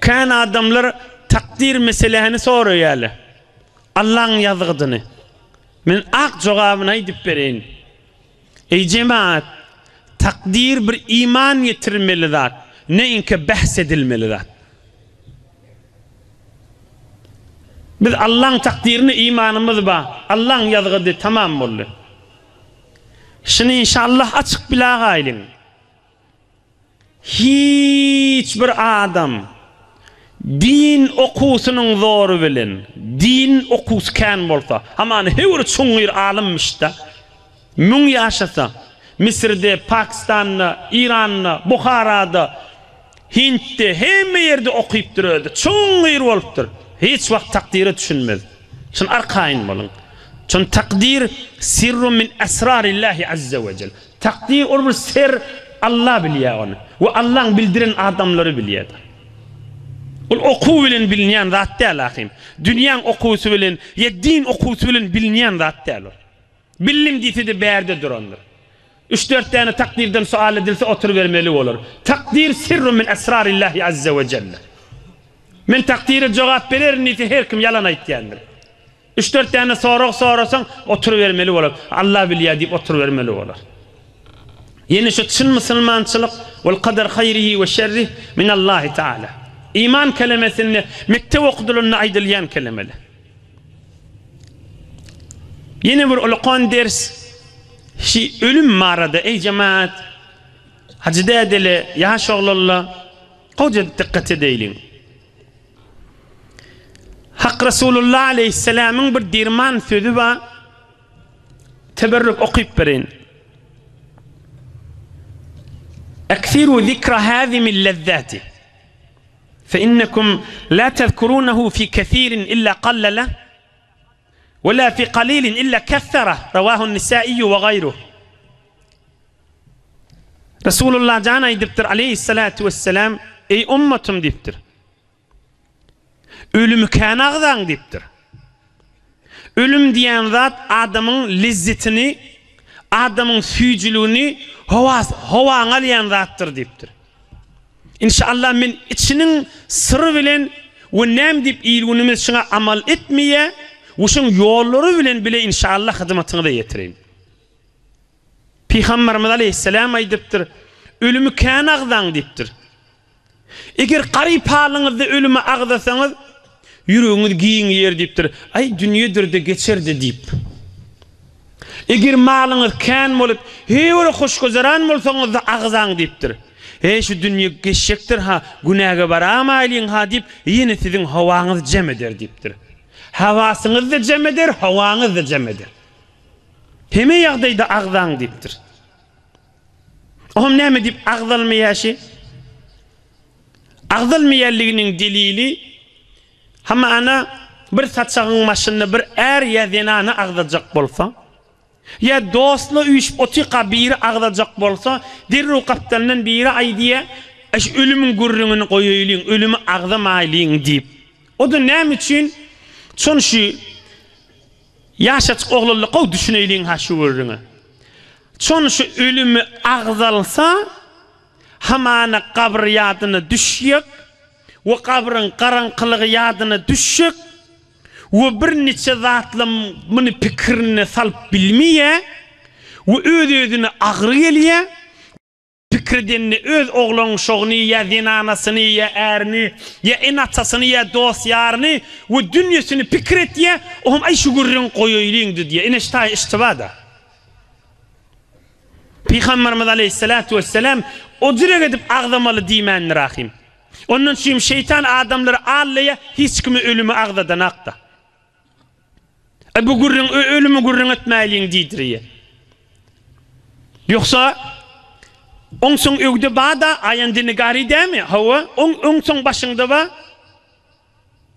Kän adamlar takdyr meseläni soraýarlar. Allaň ýazgydyny. Men ak jogabyny aýdyp bereýin. Eý jemaat, takdyr bir iman getirmeli zat, ne inki bähs edilmeli zat. Biz Allaň takdyryna imanymyz bar. Allaň ýazgydy tamam boldy. Şuny inşallah açyk bilagaýlyň. Hiç bir adam din okuwysynyň zory bilen, din okuwsy kän bolsa, hamana höwri çuňňur alymmyş-da, müň ýaşasa, Müsürde, Pakistanda, Iranda, Buharada, Hintde, hemme ýerde okypdyr özi, çuňňur bolupdyr. Hiç wagt takdyra düşünmez. Şuny arkaýyn boluň. Çün takdyr sirrun min esrarillahi azze we jel. Takdyr ol bir ser Alla bilýär ony we Allaň bildiren adamlary bilýärdir. Ol okuw bilen bilinýän zat däl ahym. Dünýäň okuwsy bilen ýa din okuwsy bilen bilinýän zat däl ol. Bildim diýsede bärde durandyr. Üç-dört däne takdyrdan sual edilse oturybermeli bolar. Takdyr sirrun min esrarillahi azze we jelle. Men takdyra jogap bererin diýse her kim ýalan aýtýandyr. Üç-dört däne sorag sorasaň, oturybermeli bolar. Alla bilýär diýip oturybermeli bolar. Ýene şu çyn musulmançylyk, Wal kader haýrihi we şerrih minallahi taala. Iman kelemesinde mekdep okudylanda aýdylýan kelemeler. Ýene bir ulukan ders, şi ölüm barada, eý jemaat, hajy dädele, ýaş oglanlar, gowja dykgat edeýliň. Hak Resulullah aleýhissalamyň bir derman sözi bar. Teberrük okyp bereýin. Eksiru zikra hazimil lezzati. Fe innekum la tezkurunehu fi kesirin illa qallala we la fi qalilin illa kessara. Rawahun Nisaiýu we gaýruh. Resulullah jan aýdypdyr aleýhissalatu wesselam, Eý ummatym diýipdir. Ölümi kän agzaň diýipdir. Ölüm diýen zat adamyň lezzetini, adamyň süýjüligini howa howaňy alýan zatdyr diýipdir. Inşallah men içiniň syry bilen we näme diýip il-günümiz şuňa amal etmeýär we şuň ýollary bilen bile inşallah hyzmatyňyza ýetireýin. Pygamberimiz aleýhissalam aýdypdyr, Ölümi kän agzaň diýipdir. Eger garyp halyňyzda ölümi agzasaňyz, ýüregiňiz giňeýär diýipdir. Aý, dünýedir-de, geçer-de diýip. Eger malyňyz kän bolup, heý bir hoşgüzeran bolsaňyz-da agzaň diýipdir. Heý, şu dünýe geçjekdir-ha, günäge baramaýlyň-ha diýip, ýene siziň howaňyz jem eder diýipdir. Hawasyňyz-da jem eder, howaňyz-da jem eder. Hemme ýagdaýda agzaň diýipdir. Oňam näme diýip agzalmaýar şi? Agzalmaýanlygynyň delili, hamana bir saçagyň başynda bir är ýa zenany agzajak bolsa, ýa dostla üýşüp otyka biri agzajak bolsa, derrew gapdalyndan biri aýdýar, Aý şu ölümiň gürrüňini goýaýlyň, ölümi agzamaýlyň diýip. O-da näme üçin? Çon şu Ýaşajyk oglanlar gowy düşüneýliň ha şu gürrüňe. Çon şu ölümi agzalsa hamana gabyr ýadyna düşjek we gabryň garaňkylygy ýadyna düşjek we bir niçe zatlam muny pikirine salyp bilmeýä we öz-özüne agyry gelýä. Pikir edende öz oglan-uşagyny ýa zenanasyny ýa ärini ýa ene-atasyny ýa dost-ýaryny we dünýesini pikir etýä, oňam aý şu gürrüňi goýaýlyňdy diýýä. Ine şu taýy iştiba-da. Pygamberimiz aleýhissalatu wessalam o jürek edip agzamaly diýmändir ahym. Ondan üçin şeýtan adamlary aldaýa, hiç kimi ölümi agzadanakda. E bu gürrüň ölümi gürrüň etmäýliň diýdirýär. Ýogsa oň soň ögde ba-da aýan dinigari dämi? Hawa, oň öň soň başyňda ba.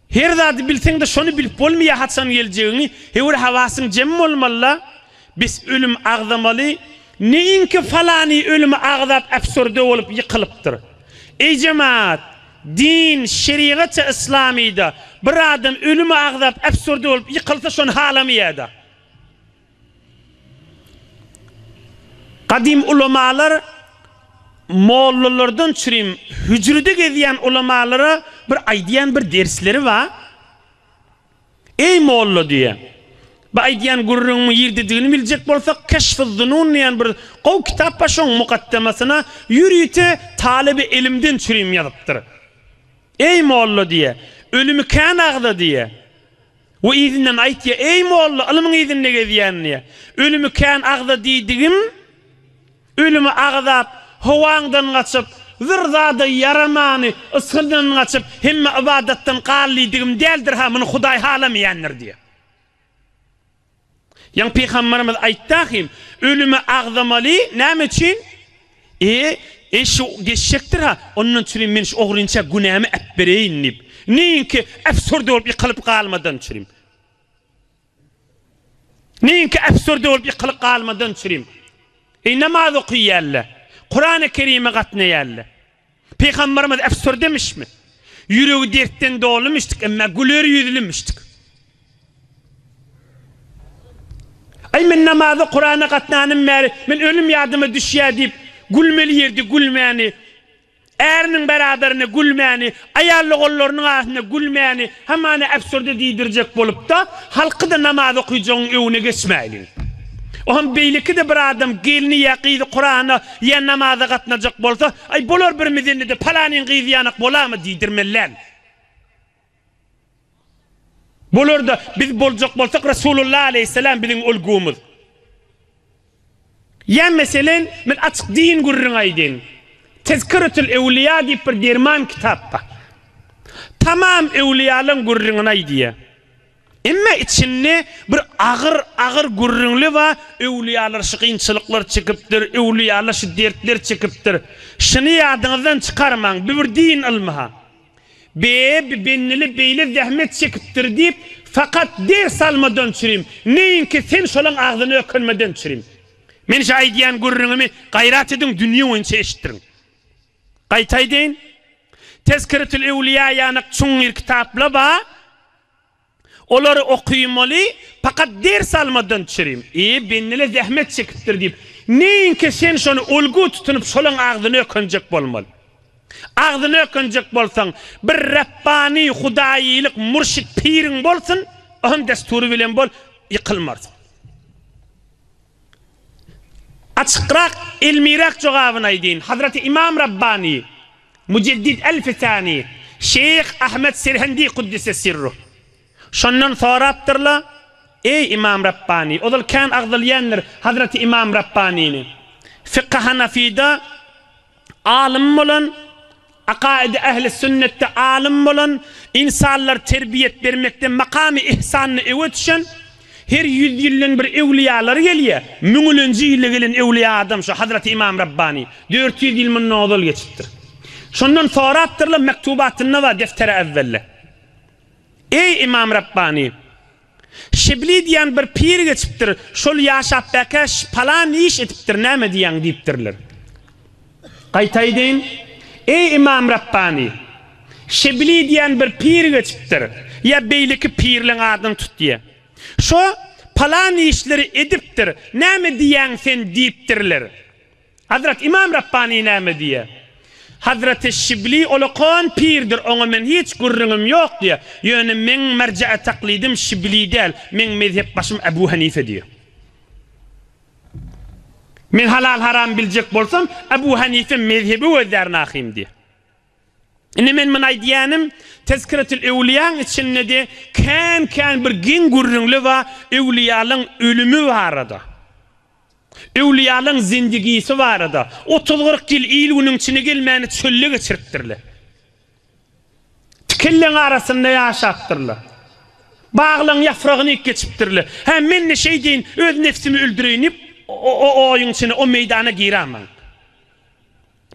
Her zady bilseň-de şony bilip bolmaýar haçan geljegiňi. Höwür hawasyň jem bolmaly-la. Biz ölüm agzamaly. Neýinki falany ölümi agzap äpsurde bolup ýykylypdyr. Eý jemaat! Din, şerigat-y yslamyda bir adam ölümi agzap äpsurde bolup ýykylsa şony halamaýada. Gadym ulamalar. mollalardan çürim hüjrede gezýän ulamalara bir aýdýan bir dersleri bar. Eý molla diýýär. Bu aýdýan gürrüňiň ýerdedigini biljek bolsak Keşfuz-zunun diýen bir gowy kitap bar şoň mukaddemasyna ýörite talyby ilimden çürim ýazypdyr. Eý molla diýýär. Ölümi kän agza diýýär. We yzyndan aýtýar, Eý molla, ylmyň yzynda gezýän diýýär. Ölümi kän agza diýdigim, ölümi agzap, howaňdan gaçyp, zyr zada ýaramany, ysgyndan gaçyp, hemme ybadatdan gal diýdigim däldir-ha, muny Hudaý halamaýandyr diýýär. Ýaňy pygamberimiz aýtdy ahym, ölümi agzamaly, näme üçin? E, e şu geçjekdir-ha, ondan çürim men şu ogrynça günämi äpbereýin diýip. Neýinki äpsurde bolup ýykylyp galmadan çürim. Neýinki äpsurde bolup ýykylyp galmadan çürim. Eý namaz okyýärler, Kurany Kerime gatnaýarlar. Pygamberimiz äpsürdemişmi? Ýüregi dertden dolumyşdyk, emma güler ýüzlümüşdik. Aý men namaza, Kurana gatnanym bäri, men ölüm ýadyma düşýär diýip, gülmeli ýerde gülmäni, äriniň beraberinde gülmäni, aýal-ogullarynyň arasynda gülmäni, hamana äpsürde diýdirjek bolupda, halky-da namaz okyjagyň öňüne geçmäýliň. Oňam beýleki-de bir adam gelni ýa gyzy Kurana ýa namaza gatnajak bolsa, Aý, bolar bir mizende-de palanyň gyzy ýanak bolamy diýdirmeli däl. Bolar-da, biz boljak bolsak Resulullah aleýhissalam biziň ulgumyz. Ýa meselen, men açyk din gürrüň aýdyn. Tezkiretül Ewliýa diýip bir derman kitap bar. Tamam öwliýalaň gürrüňini aýdýar. Emma içinde bir agyr agyr gürrüňli bar, öwlüýalar şu kynçylyklar çekipdir, öwlüýalar şu dertler çekipdir. Şuny ýadyňyzdan çykarmaň, bu bir din ylmy-ha. Be, bi bendeli beýle zähmet çekipdir diýip, fakat ders almadan çürim, neýinki sen şolaň agzyny ökünmeden çürim. Men şu aýdýan gürrüňimi gaýrat ediň dünýe boýunça eşitdiriň. Gaýta aýdaýyn, Tezkiretül Ewliýa ýanak çuňňur kitapla bar. Olary okymaly, pakat ders almadan çürim. E, bendele zähmet çekipdir diýip, neýinki sen şony ulgu tutunyp şolaň agzyny ökünjek bolmaly. Agzyny ökünjek bolsaň, bir Rabbany, hudaýylyk murşit piriň bolsun, onuň destury bilen bol, ýykylmarsyň. Açykrak, elmiräk jogabyny aýdyn. Hazreti Imam Rabbany, Mujeddid Elfi Sani, Şeýh Ahmet Sirhendi Kuddise Sirruh. Şondan sorapdyrlar, Eý, Imam Rabbany, ozal kän agzalýandyr Hazreti Imam Rabbanyny. Fykhy Hanafyda alym bolan, Akaidi ähli sünnetde alym bolan, ynsanlar terbiýet bermekde makamy ihsanda öňe düşen, her ýüz ýyldan bir öwlüýalar gelýär, müňülenji ýylda gelen öwlüýa adam şu Hazreti Imam Rabbani, 400 ýyl mundan ozal geçipdir. Şondan sorapdyrlar, mektubatynda bar, defteri evvelde. Eý Imam Rabbani! Şibli diýen bir pir geçipdir, şol ýaşap bäkä palan iş edipdir, näme diýýäň diýipdirler. Gaýta aýdaýyn, eý Ymam Rabbani, Şibli diýen bir pir geçipdir, ýa beýleki pirleň adyny tut diýýär. Şo palan işleri edipdir, näme diýýäň sen diýipdirler. Hazrat Ymam Rabbani näme diýýär? Hazraty Şibli olakan pirdir, oňa men hiç gürrüňim ýok diýýär. Ýöne meň merje'i taklydim Şibli däl, meň mezhep başym Ebu Hanife diýýär. Men halal-haram biljek bolsam, Ebu Hanife mezhebi gözlärin ahym diýýär. Indi men muny aýdýanym, Tezkiretül Öwliýaň içinde-de kän-kän bir geň gürrüňli bar öwliýalaň ölümi barada. Öwlüýalaň zindigisi barada, otuz-kyrk ýyl il-günüň içine gelmäni çölde geçiripdirler. Tikenleň arasynda ýaşapdyrlar. Baglaň ýafragyny iýip geçipdirler. Hä, men-de şeýdeýin, öz nebsimi öldüreýin diýip, o oýuň içine, o meýdana girämaň.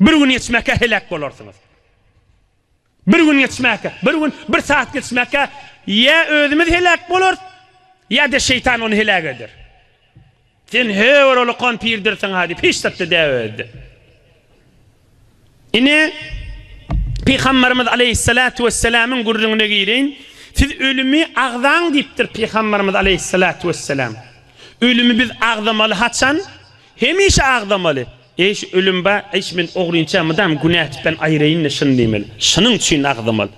Bir gün geçmäkä heläk bolarsyňyz. Bir gün geçmäkä, bir gün, bir saat geçmäkä ýa özümiz heläk bolarys, ýa-da şeýtan ony heläk eder. Sen höwür ulukan pirdirsiň-ha diýip, hiç zatda däw özde. Ine, Pygamberimiz aleýhissalatu wessalamyň gürrüňine gireýin. Siz ölümi agzaň diýipdir Pygamberimiz aleýhissalatu wessalam. Ölümi biz agzamaly haçan? Hemişe agzamaly. Eý şu ölüm ba, eý şu men ogrynça mydam günä etip ben aýraýyn-da şuny diýmeli. Şunuň üçin agzamaly.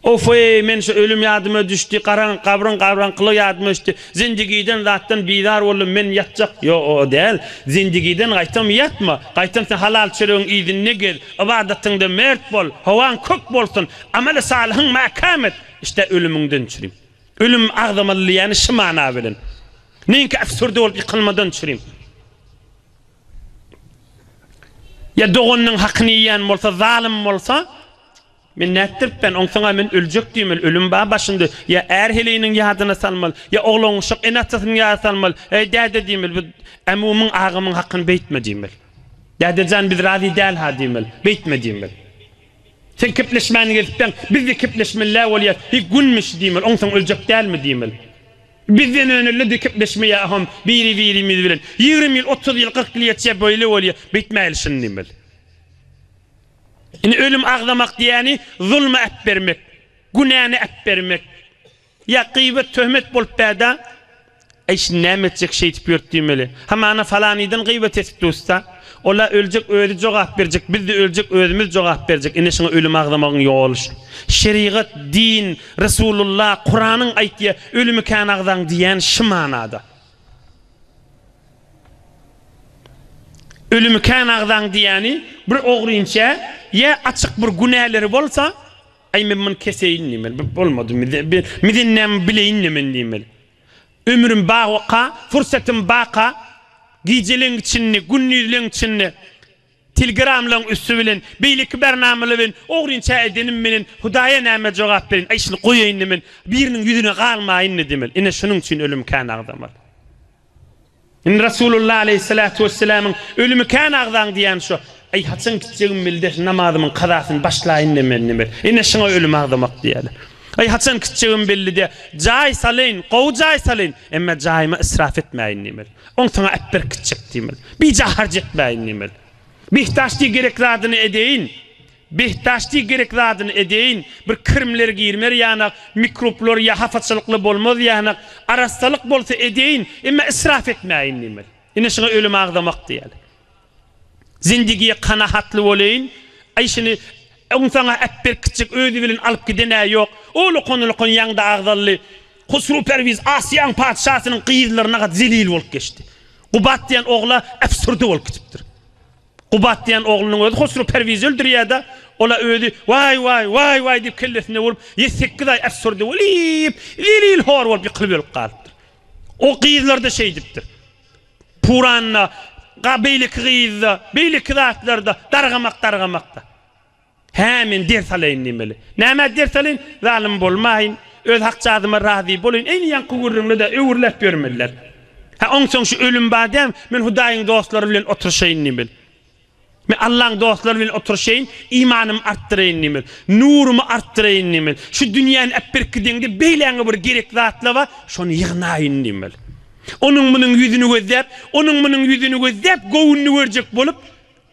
Of-eý, men şu ölüm ýadyma düşdi, garaň, gabryň garaňkylygy ýadyma düşdi. Zindigiden zatdan bizar boldum, men ýatjak. Ýok, o däl. Zindigiden gaýtam ýatma. Gaýtam sen halal çöregiň yzynda gez. Ybadatyňda mert bol. Howaň kök bolsun. Amaly salyhyň mäkäm et. Işte ölümiňden çürim. Ölüm agzamaly diýýäni şu mana bilen. Neňki äfsürde bolup ýykylmadan çürim. Ýa doganynyň hakyny iýýän bolsa, zalym bolsa, Men nätdirip ben, onsoň-a men öljek diýmeli, ölüm bar başymda. Ýa är heleýiniň ýadyna salmaly, ýa oglan-uşak ene-atasynyň ýadyna salmaly. Eý, däde diýmeli, bu ämumyň, agamyň hakyny beýtme diýmeli. Däde jan, biz razy däl-ha diýmeli, beýtme diýmeli. Sen kepleşmän gezipseň, biz-de kepleşmeli-dä bolýas, hiý günmüş diýmeli, onsoň öljek dälmi diýmeli. Bizden önelde-de kepleşmeýähom biri-birimiz bilen. 20 ýyl, 30 ýyl, 40 ýyl geçýär, beýle bolýar, beýtmäýeli şuny diýmeli. Indi ölüm agzamak diýýäni zulmy äpbermek, günäni äpbermek. Ýa gyýbat, töhmet bolup bäda, Äý, şindi näme etjek şeýdip ýört diýmeli. Hamana falanydan gyýbat etipdi ussa. Ol-a öljek özi jogap berjek, biz-de öljek özümiz jogap berjek. Ine şuňa ölüm agzamagyň ýoly şu. Şerigat, din, Resulullah, Kuranyň aýtýa, ölümi kän agzaň diýýäni şu manada. Ölümi kän agzaň diýýäni bir ogrynça ýa açyk bir günäleri bolsa, aý men muny keseýin diýmeli, bu bolmady, mizin näme bileýin-de men diýmeli. Ömrüm baka, pursatym baka, gijeleň içinde, gündizleň içinde, telegramlaň üsti bilen, beýleki bernamalar bilen ogrynça edenim bilen Hudaýa näme jogap bereýin, aý şuny goýaýyn-da men, biriniň ýüzüne galmaýyn-da diýmeli. Ine şunuň üçin ölüm kän agzamaly. Indi Resulullah aleýhissalatu wessalamyň ölümi kän agzaň diýýäni şo. Aý haçan gitjegimi bilde şu namazymyň kazasyny başlaýyn diýmeli diýmeli. Ine şuňa ölümi agzamak diýýärler. Aý haçan gitjegimi belli diýýär. Jaý salaýyn, gowy jaý salaýyn, emma jaýyma israf etmäýin diýmeli. Onsoň-a äpberk gitjek diýmeli. Bija harç etmäýin diýmeli. Bihtaş diý gerek zadyny edeýin. Behtaş diý gerek zadyny edeýin, bir kirimler girmer ýanak, mikroblar ýa hapaçylykly bolmaz ýanak, arassalyk bolsa edeýin, emma israf etmäýin diýmeli. Ine şuňa ölüm agzamak diýýärler. Zindigiýe kanahatly boleýin, aý şuny oň saňa äpberkitjek özi bilen alyp giden-ä ýok. Ulukan-ulukan ýaňda agzaldy. Husru Perwiz Asyýaň patyşasynyň gyzlaryna gat zelil bolup geçdi. Gubat diýen ogla äfsürde bolup gidipdir. Gubat diýen oglunyň özi Hosrow Perwizi öldürýär-de, ol-a özi waý-waý, waý-waý diýip kellesine urup, ýedi-sekiz aý äfsürdi welip, zelil-hor bolup ýykylyp ölüp galypdyr. O gyzlar-da şeýdipdir. Puranda, ga beýleki gyzda, beýleki zatlarda dargamak dargamak-da. Hä, men ders alaýyn diýmeli. Nämä ders alaýyn? Zalym bolmaýyn, öz hakjazyma razy bolaýyn. Eýni ýaňky gürrüňde-de öwrüläp ýörmeliler. Hä, onsoň şu ölüm bar dämi? Men Hudaýyň dostlary bilen oturyşaýyn diýmeli. Men Allaň dostlary bilen oturyşaýyn, imanymy artdyraýyn diýmeli. Nurumy artdyraýyn diýmeli. Şu dünýäni äpberip gideňde beýläňe bir gerek zatlar bar, şony ýygnaýyn diýmeli. Onuň-munuň ýüzüni gözläp, onuň-munuň ýüzüni gözläp, göwnüni görjek bolup,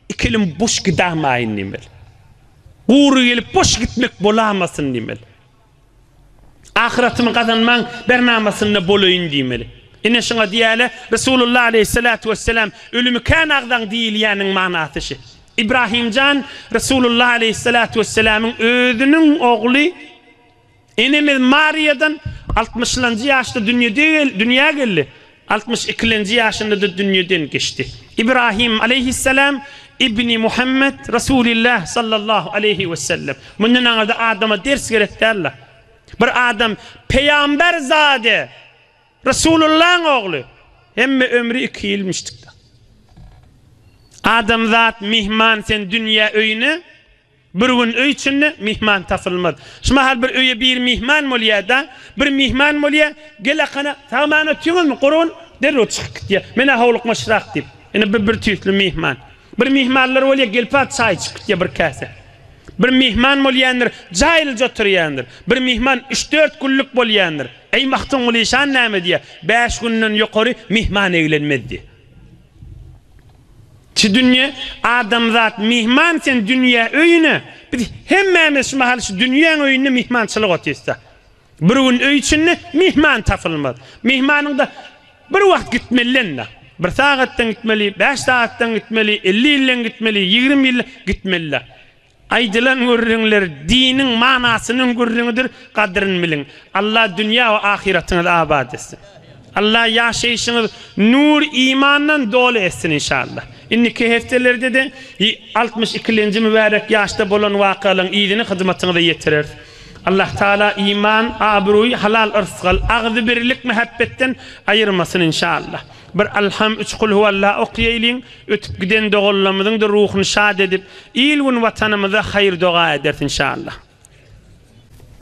Iki elim boş gidamaýyn diýmeli. Gury gelip boş gitmek bolamasyn diýmeli. Ahyratymy gazanmaň bernamasynda bolaýyn diýmeli. Ine şuňa diýýärler, Resulullah aleýhissalatu wesselam ölümi kän agzaň diýilýäniň manasy şi. Ibrahimjan Resulullah aleýhissalatu wesselamyň özüniň ogly Enemiz Mariýadan altmyşlanjy ýaşda dünýä geldi, altmyş ikilenji ýaşynda-da dünýeden geçdi. Ibrahim aleýhissalam ibni Muhammet Resulillah sallallahu aleýhi wesellem. Mundan aňyrda adama ders gerek däl-le. Bir adam peýamber zade, Resulullahyň ogly, hemme ömri iki ýylmyşdyk-da. Adamzat myhman sen dünýä öýüne, Bir gün öý içinde myhman tapylmaz. Şu mahal bir öýe biri myhman bolýar-da, bir myhman bolýar, gel akana, sag-aman otyňyzmy, gurgun? Derrew çykyp gitýär. Men-ä howlukmaçrak diýip. Ine bir bir tüýsli myhman. Bir myhmanlar bolýar, gelip-ä çaý içip gitýär bir käse. Bir myhman bolýandyr, jaýlyja oturýandyr. Bir myhman üç-dört günlük bolýandyr. Eý, Magtymguly işan näme diýýär? Bäş günden ýokary myhman eglenmez diýýär. Çi dünýe adamzat myhman sen dünýä öýüne biz hemmämiz şu mahal şu dünýäň öýünde myhmançylyk otysda. Bir gün öý içinde myhman tapylmaz. Myhmanyňda bir wagt gitmelidende. Bir sagatdan gitmeli, bäş sagatdan gitmeli, 50 ýyldan gitmeli, 20 ýyl gitmeli. Aýdylan gürrüňler diniň manasynyň gürrüňidir, gadyryn biliň. Allah dünýä we ahyratyňyzy abat etsin. Allah ýaşaýşyňyz nur imandan doly etsin inşallah. Indiki hepdelerde-de 62-lenji mübärek ýaşda bolan wakalaryň yzyny hyzmatyňyza ýetireris. Allah Taala iman, abraý, halal yrsgal, agzybirlik, mähebbetden aýyrmasyn inşallah. Bir Alham, üç Kulhuwallah okýaýlyň. Ötüp giden doganlarymyzyň-da ruhuny şat edip, il-gün Watanymyza haýyr-doga ederis inşallah.